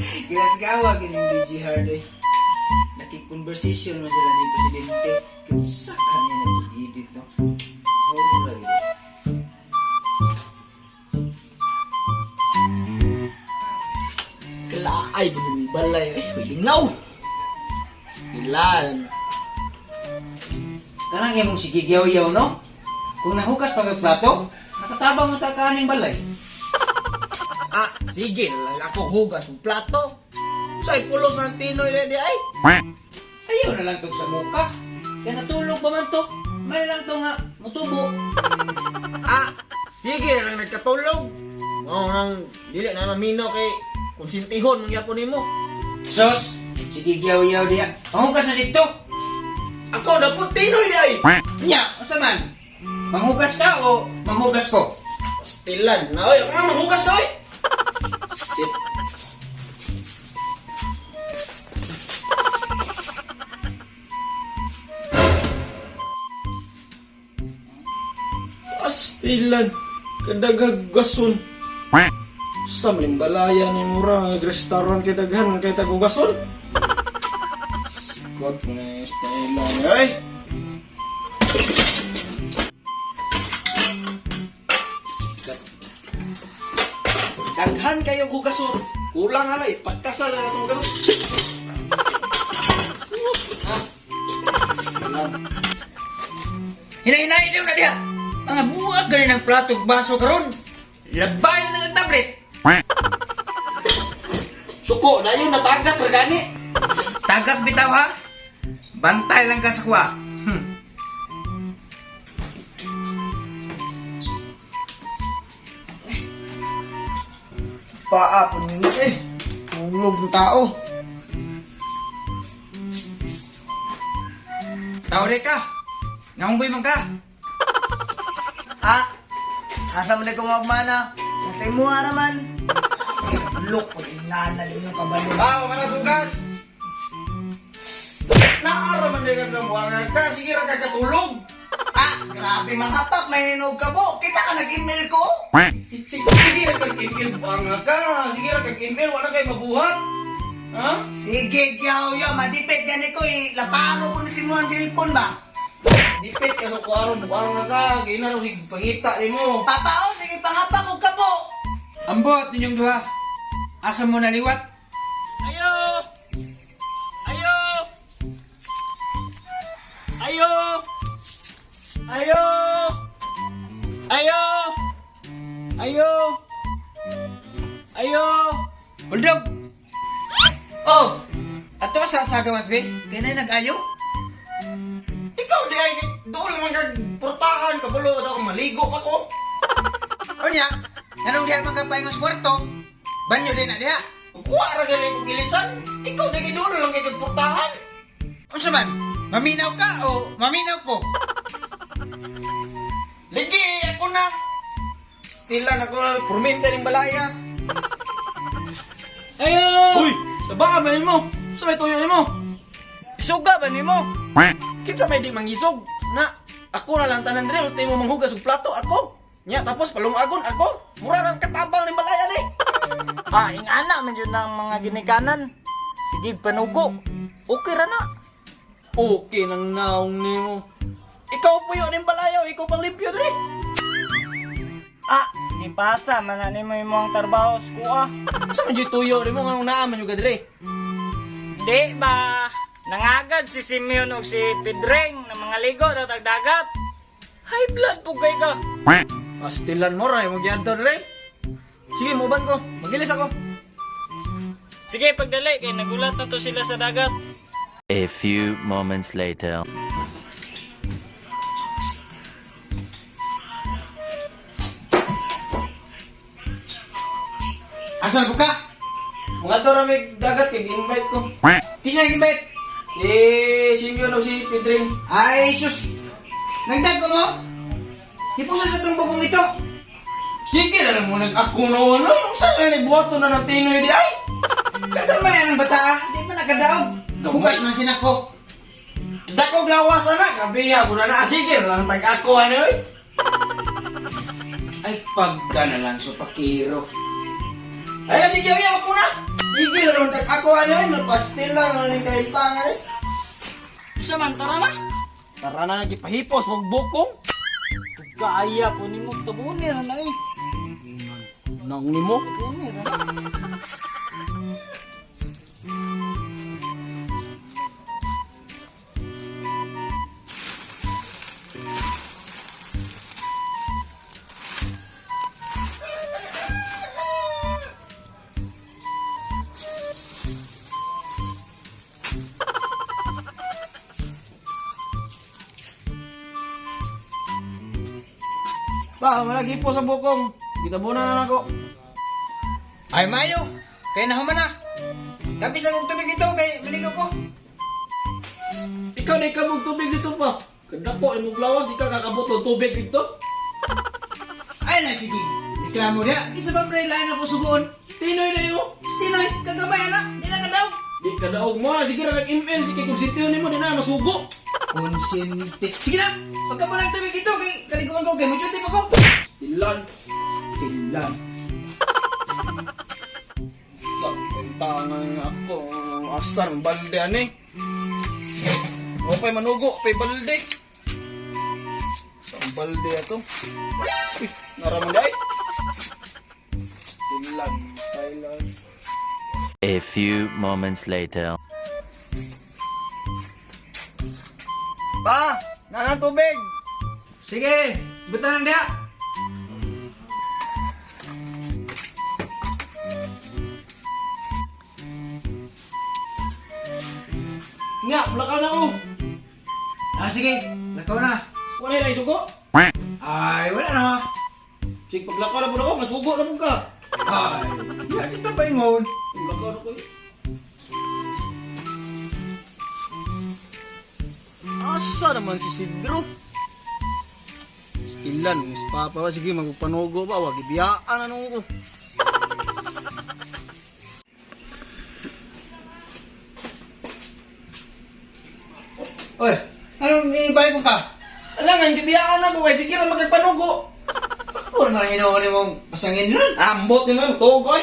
Ginasgawa gining DJ Hard eh. Nakik-conversation man sila ni Presidente. Kinsa ka niya nag-edit, no? Horror gid. Kalaay ba ng balay ay lingaw. Ilan. Kanang imong sige yaw-yaw, no? Kung nahugas pa kag plato, nakatabang mo ta kaning balay. Ah, sige lang ako hugas ng plato. Say pulos ng tinoy na di ay. Ayaw na lang tog sa muka. Kaya natulog pa man to. May lang to nga mutubo. Ah, sige na lang nagkatulog. Mao nang dili na mamino kay konsintihon man gyapon nimo. Sos, sige yaw-yaw diha. Panghugas na dito. Ako na po tinoy di ay. Nya, unsa man? Manghugas ka o manghugas ko? Pastilan na oy, ako nga manghugas na oy. Shit. Pastilan, kadagagason. Sa malimbalaya ni Mura, restaurant kay daghan kay tagugason. Sikot mo na yung style ay. Sikat. Daghan kayo hugason. Kulang alay, pagkasal na itong hugason. Ha? Lang. Hinahinay daw na diha. Mga buwag gani ng plato ug baso karon. Labay na ng tablet. Suko, dayon natagak ra gani. Tagak bitaw ha. Bantay lang ka sa kuha. Paa po ninyo eh. Tulog ng tao. Tao ka. Ngahunggoy man ka. Ah, asa man ko magmana? Nasa imo raman. Look, pag inana yun ang kabalo. Tao man ang hugas. Naara man din ang buwangan ka, sige ra ka katulog. Ah, grabe mga pak, may hinog ka bo. Kita ka nag-email ko. Sige, sige ra kag email buwanga ka. Sige ra kag email wala kay mabuhat. Ha? Sige, kyaw yo, madipit gani ko eh. Laparo ko na si mo ang telepon ba? Dipit ka sa kuwaron buwanga ka. Gina ra sig pangita nimo. Papa, oh, sige pangapak og kabo. Ambot ninyong duha. Asa mo naliwat? Ayo! Ayo! Ayo! Ayo! Ayo! Ayo! Ayo! Bulldog. Oh, Ato sa saga mas be. Kay na nag-ayo. ikaw di ay dool man kag portahan kabulo daw kung maligo pa ko. Unya, nganong diha man ka paingon sa kwarto? Banyo din na diha. Kuha ra gani kog ilisan. Ikaw di kay dool lang kay kag portahan. Unsa man? Maminaw ka o maminaw ko? Ligi ako na. Stila na ko purmente ning balaya. Ayo! Uy, sa baa man nimo. Sa may tuyo nimo. Suga ba nimo? Kinsa may di mangisog? Na, ako na lang tanan diri ultimo manghugas og plato ako. Nya tapos palungagon ako. Mura kang katabang ning balaya ni. Ah, ingana man jud ng mga ginikanan. Sige, panugo. Okay ra na. Okay nang naong nimo. Ikaw puyo ning balaya, ikaw pang limpyo diri. Ah, gipasa man na nimo imong trabaho sa kuha. Sa man jud tuyo nimo nganong naa man jud ka diri? Di ba? Nangagad si Simeon og si Pedreng na mga ligo daw tagdagat. High blood po kay ka. Pastilan mo ra mo giadto diri. Sige, muban ko. Magilis ako. Sige, pagdali kay nagulat na to sila sa dagat. A few moments later. Asa na po ka? Mga to ra may dagat kay invite ko. Kinsa nag-invite? Si Simeon o si Pedring. Ay sus. Nagdag ko mo? Hipusa sa tong bubong ito. Sige na lang mo nag ako na wala. Unsa ka ni buhaton na ng tinoy di ay? Kagamay ang bata, ah. Di pa nakadaog. Hugas man sinako. Dako gawas ana, kabiya ko na na sige na lang tag ako ano oy. Ay pagka na lang so pakiro. Ay sige ay ako na. Igil na naman tag ako ano eh, pastil lang ano yung kahimtangan eh. Usa man, tara na. Tara na nagipahipos, wag bukong. Kaya po nimo tabunir na eh. Nang nimo. Tabunir na. Ba, wala hipos sa bukong. Gitabunan na nako. Ay, mayo. Kay nahuman na. Tapis ang tubig dito kay maligo ko. Ikaw na ikaw tubig dito pa. Kadako imong lawas di ka kakabot og tubig dito. Ay na sige. Reklamo diha. Kisa ba pre lain ako sugoon? Tinoy na yo. Tinoy, kagamay na. Di na ka daw. Di ka daog mo na sige ra nag ML di kay konsentiyon nimo di na masugo. Konsente. Sige na. Pagka mo ng tubig dito kay kaliguan ko kay mo duty pa ko. Tilan. Tilan. Sa nga ako asar ang balde ani. Okay manugo pay balde. Sa ang balde ato. Uy, naraman day. Tilan, Thailand. A few moments later. Pa, nanang tubig. Sige, butan na diha. Nga, mulakaw na ko. Ah, sige. Lakaw na. Wala na isugo. Ay, wala na. Sige, paglakaw na po na ako, masugo na po ka. Ay, ya kita pa ingon. Paglakaw na ko eh. Asa naman si Sidro? Stilan, miss papa ba? Sige, magpanugo ba? Wag ibiyaan ano ko. Oy, anong ibalik mo ka? Alangan, gibiyaan na ko kay sige na magpanugo. Ako naman hinuon mong pasangin nun. Ambot ni nun, tugoy.